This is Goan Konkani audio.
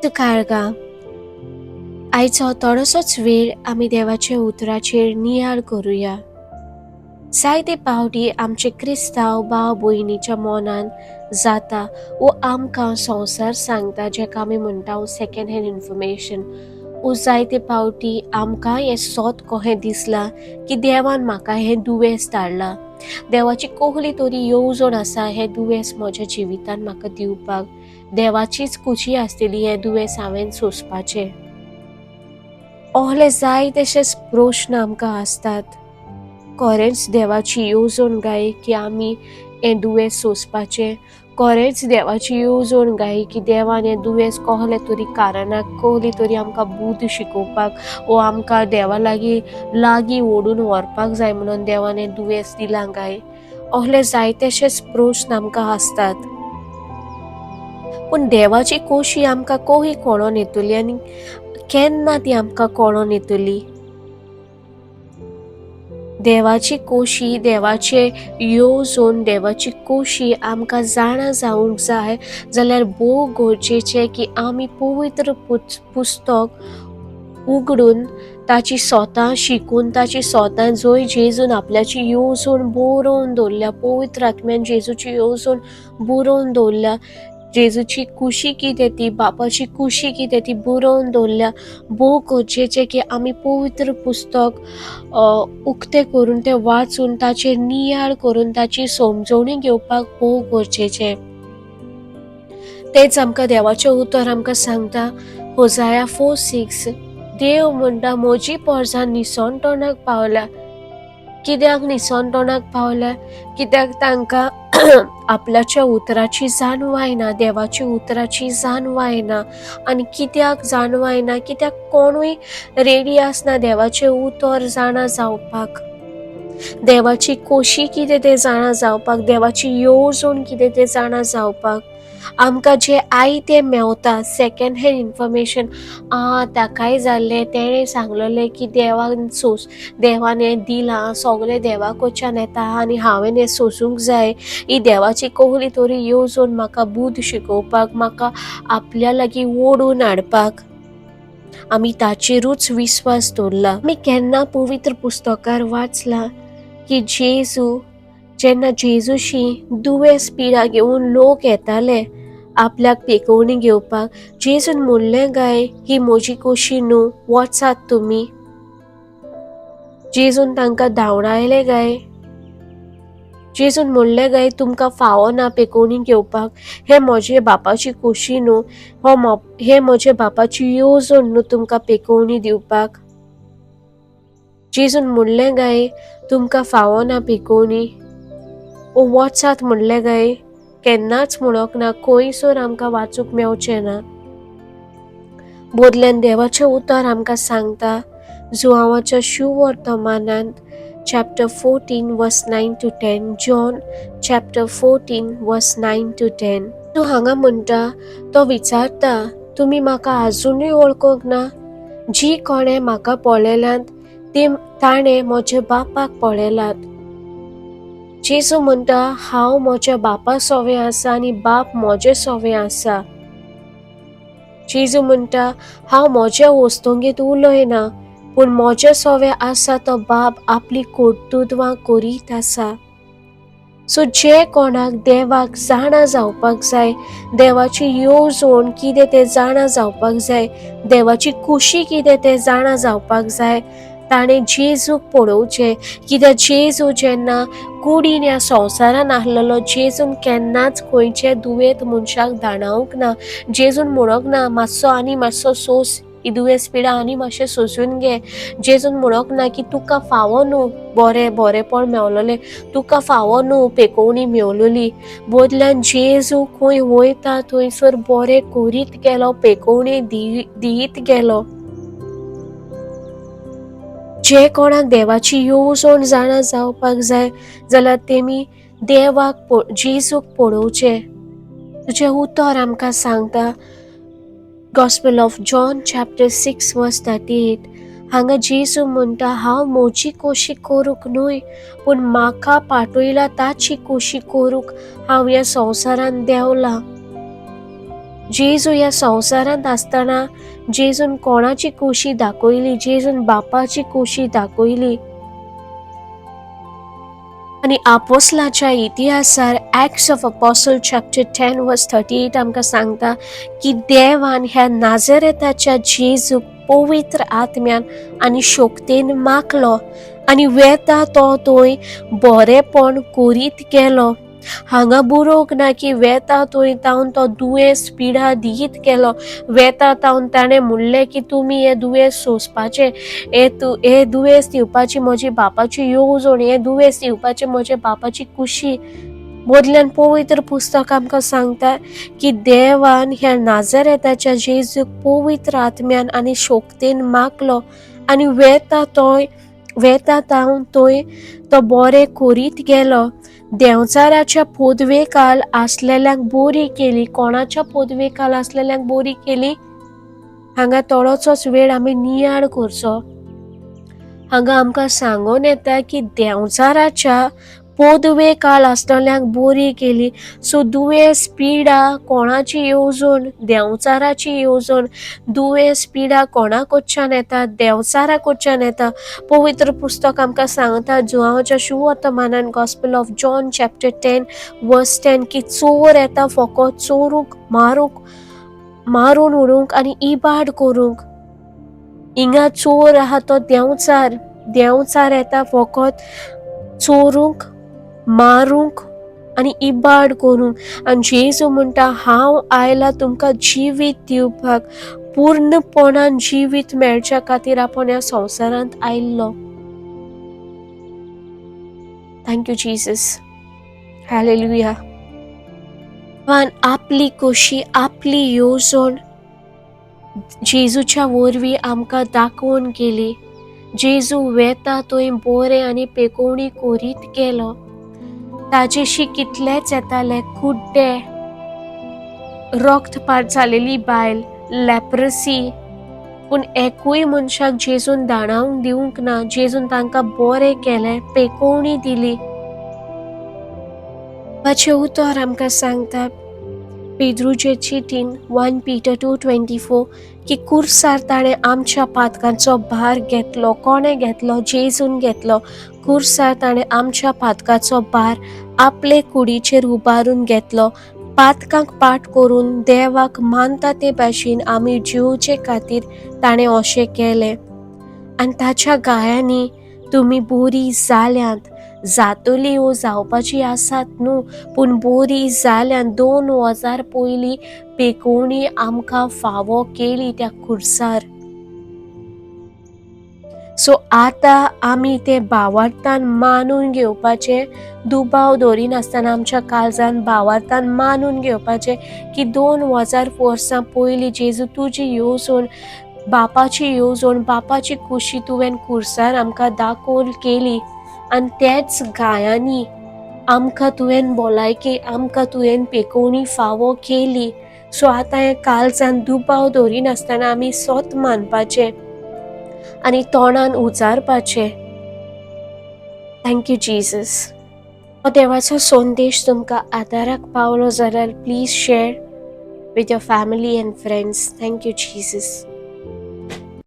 काळगां आयचो थोडोसोच वेळ आमी देवाच्या उतराचेर नियाळ करुया. जायते पावटी आमचे क्रिस्तांव भाव भयणीच्या मनान जाता वो आमकां संवसार सांगता, जेका आमी म्हणटा सेकेंड हँड इन्फॉर्मेशन. वो जायते पावटी आमकां हें सोत कहें दिसलां की देवान म्हाका हें दुयेंस धाडलां, देवाची कोहली तरी येवजण आसा हें दुयेंस म्हज्या जिवितान म्हाका दिवपाक, देवाचीच खुशी आसतली हें दुयेंस हांवें सोंसपाचें. ओहले जाय तशेच प्रश्न आमकां आसतात. खरेंच देवाची येवजण गाय की आमी हें दुयेंस सोंसपाचें? खरेंच देवाची येवजण गाय की देवान हें दुयेंस कहलें तरी कारणाक, कहली तरी आमकां बुद्द शिकोवपाक वो आमकां देवा लागीं लागीं ओडून व्हरपाक जाय म्हणून देवान हें दुयेंस दिलां काय? असले जायतेशेच प्रश्न आमकां आसतात. पूण देवाची कोशी आमकां कोही कळोन येतली आनी केन्ना ती आमकां कळोन येतली? देवाची कोशी, देवाचे येवजण, देवाची कोशी आमकां जाणा जावंक जाय जाल्यार भोव गरजेचें की आमी पवित्र पुस्तक उगडून ताची स्वता शिकून, ताची स्वता जंय जेजून आपल्याची येवजण बरोवन दवरल्या, पवित्र आत्म्यान जेजूची येवजण बरोवन दवरल्या, जेजूची कुशी कितें ती, बापाची कुशी कितें ती बरोवन दवरल्या. भोव गरजेचें की आमी पवित्र पुस्तक उक्तें करून तें वाचून ताचेर नियाळ करून ताची समजवणी घेवपाक भोव गरजेचें. तेंच आमकां देवाचें उतर आमकां सांगता, होजाया 4:6, देव म्हणटा, म्हजी पोरसां निसणटणाक पावल्या. कित्याक निसणटणाक पावल्या? कित्याक तांकां आपल्याच्या उतराची जाणवाय ना, देवाच्या उतराची जाणवाय ना. आनी कित्याक जाणवाय ना? कित्याक कोणूय रेडी आसना देवाचें उतर जाणा जावपाक, देवाची कोशी कितें तें जाणा जावपाक, देवाची येवजण कितें तें जाणा जावपाक. आमकां जें आयतें मेवता सेकेंड हँड इन्फॉर्मेशन, आं ताकाय जाल्लें, तेणें सांगलेलें की देवान सोस, देवान हें दिलां, सगळें देवा कडच्यान येता आनी हांवें हें सोसूंक जाय, ही देवाची कहली तरी येवजण म्हाका बुद्द शिकोवपाक, म्हाका आपल्या लागीं ओडून हाडपाक. आमी ताचेरूच विस्वास दवरला. आमी केन्ना पवित्र पुस्तकार वाचलां की जेजू जेन्ना जेजूशी दुयेंस पिडा घेवन लोक येताले आपल्याक पेकोवणी घेवपाक, जेजून म्हणलें काय ही म्हजी कोशी न्हू, वचात तुमी? जेजून तांकां धांवडायले काय? जेजून म्हणलें काय तुमकां फावो ना पेकोवणी घेवपाक, हें म्हजे बापाची कोशी न्हू, हो हें म्हजे बापाची येवजण न्हू तुमकां पेकोवणी दिवपाक? जेजून म्हणलें काय तुमकां फावो ना पेकोवणी, ओ वचात म्हणलें काय? केन्नाच म्हणोंक ना, खंयसर आमकां वाचूंक मेवचें ना. बदल्यान देवाचें उतर आमकां सांगता, जुवांवाच्या शुवर्तमानांत chapter 14 verse 9 to 10, John chapter 14 verse 9 to 10, तूं हांगा म्हणटा, तो विचारता, तुमी म्हाका आजुनूय वळखूंक ना? जी कोणें म्हाका पळयल्यात ती ताणें म्हज्या बापाक पळयलात. जेजू म्हणटा, हांव म्हज्या बापा सोवें आसा आनी बाप म्हजे सोवें आसा. जेजू म्हणटा, हांव म्हज्या वस्तुंगेत उलयना, पूण म्हजे सोवे आसा तो बाप आपली कर्तृत्वां करीत आसा. सो जे कोणाक देवाक जाणा जावपाक जाय, देवाची येवजण कितें तें जाणा जावपाक जाय, देवाची खुशी कितें तें जाणा जावपाक जाय, ताणें जेजूक पळोवचें. कित्याक जेजू जेन्ना कुडीन ह्या संवसारान आसलेलो, जेजून केन्नाच खंयचे दुयेंत मनशाक धाडावंक ना. जेजून म्हणोंक ना, मातसो आनी मातसो सोंस, ही दुयेंस पिडा आनी मातशें सोंसून घे. जेजून म्हणोंक ना की तुका फावो न्हू बरें बरेंपण मेवलेलें, तुका फावो न्हू पेकोवणी मेवलेली. बदल्यान जेजू खंय वयता थंयसर बरें करीत गेलो, पेकोवणी दियत गेलो. जे कोणाक देवाची येवजण जाणा जावपाक जाय जाल्यार तेमी देवाक, जेजूक पळोवचें. तुजें उतर आमकां सांगता, Gospel of John chapter 6 verse 38, हांगा जेजू म्हणटा, हांव म्हजी कोशी करूंक न्हय, पूण म्हाका पाठयला ताची कोशी करूंक हांव ह्या संवसारांत देंवलां. जेजू ह्या संवसारांत आसतना जेजून कोणाची कोशी दाखयली? जेजून बापाची कोशी दाखयली. आनी आपोसलाच्या इतिहासार Acts of Apostle chapter 10 verse 38 आमकां सांगता की देवान ह्या नाझरेताच्या जेजूक पवित्र आत्म्यान आनी शक्तेन माखलो आनी वेता तो थंय बरेपण करीत गेलो. हांगा बरोवंक ना की वेता थंय तावन तो दुयेंस पिडा दीत गेलो, वेता तावन ताणें म्हणलें की तुमी हें दुयेंस सोंसपाचें, हें दुयेंस दिवपाची म्हजी बापाची येवजण, हें दुयेंस दिवपाची म्हज्या बापाची खुशी. बदल्यान पवित्र पुस्तक आमकां सांगता की देवान ह्या नाझरेताच्या जेजूक पवित्र आत्म्यान आनी शक्तेन माखलो आनी वेता तावन थंय तो बरें करीत गेलो. देंवचाराच्या पोदवेकाल आसलेल्यांक बोरी केली. कोणाच्या पोदवेकाल आसलेल्यांक बोरी केली? हांगा थोडोसोच वेळ आमी नियाळ करचो. हांगा आमकां सांगून येता की देंवचाराच्या पोदवेकाल आसलेल्यांक बोरी केली. सो दुयेंस पिडा कोणाची येवजण? देंवचाराची येवजण. दुयेंस पिडा कोणा कडच्यान येता? देंवचारा कडच्यान येता. पवित्र पुस्तक आमकां सांगता जुवांच्या शुवर्तमानान, Gospel of John chapter 10 verse 10, की चोर येता फकत चोरूंक, मारूंक, मारून उडोवंक आनी इबाड करूंक. हिंगा चोर आहा तो देंवचार. देंवचार येता फकत चोरूंक, मारूंक आनी इबाड करूंक. आनी जेजू म्हणटा, हांव आयला तुमकां जिवीत दिवपाक, पूर्णपणान जिवीत मेळच्या खातीर आपूण ह्या संवसारांत आयिल्लो. Thank you Jesus, hallelujah. देवान आपली खोशी, आपली येवजण जेजूच्या वरवीं आमकां दाखोवन गेली. जेजू वेता थंय बरें आनी पेकोवणी करीत गेलो. ताजेशी कितलेच येताले, कुड्डे, रक्तपात जालेली बायल, लेप्रसी, पूण एकूय मनशाक जेजून दाणावंक दिवंक ना. जेजून तांकां बरें केलें, पेकोवणी दिली. ताचें उतर आमकां सांगता पेद्रूचे चिटीन, 1 Peter 2:24, की कुर्सार ताणें आमच्या पातकांचो भार घेतलो. कोणें घेतलो? जेजून घेतलो. कुर्सार ताणें आमच्या पातकाचो भार आपले कुडीचेर उबारून घेतलो, पातकांक पाठ करून देवाक मानता ते भाशेन आमी जिवचे खातीर ताणें अशें केलें. आनी ताच्या गायांनी तुमी बोरी जाल्यांत, जातली वो जावपाची आसात न्हू, पूण बोरी जाल्यान. 2000 पयलीं पेकोवणी आमकां फावो केली त्या खुर्सार. सो आतां आमी ते भावार्थान मानून घेवपाचें, दुबाव दवरिनासतना आमच्या काळजान भावार्थान मानून घेवपाचें की 2000 वर्सां पयलीं जेजू तुजी येवजण, बापाची येवजण, बापाची खुशी तुवें खुर्सार आमकां दाखोवन केली आनी त्याच गायांनी आमकां तुवें भलायकी, आमकां तुवें पेकोवणी फावो केली. सो आतां हें काळजान दुबाव दवरिनासतना आमी सोत मानपाचें आनी तोंडान उचारपाचें. Thank you Jesus. हो देवाचो संदेश तुमकां आदाराक पावलो जाल्यार please share with your family and friends. Thank you Jesus.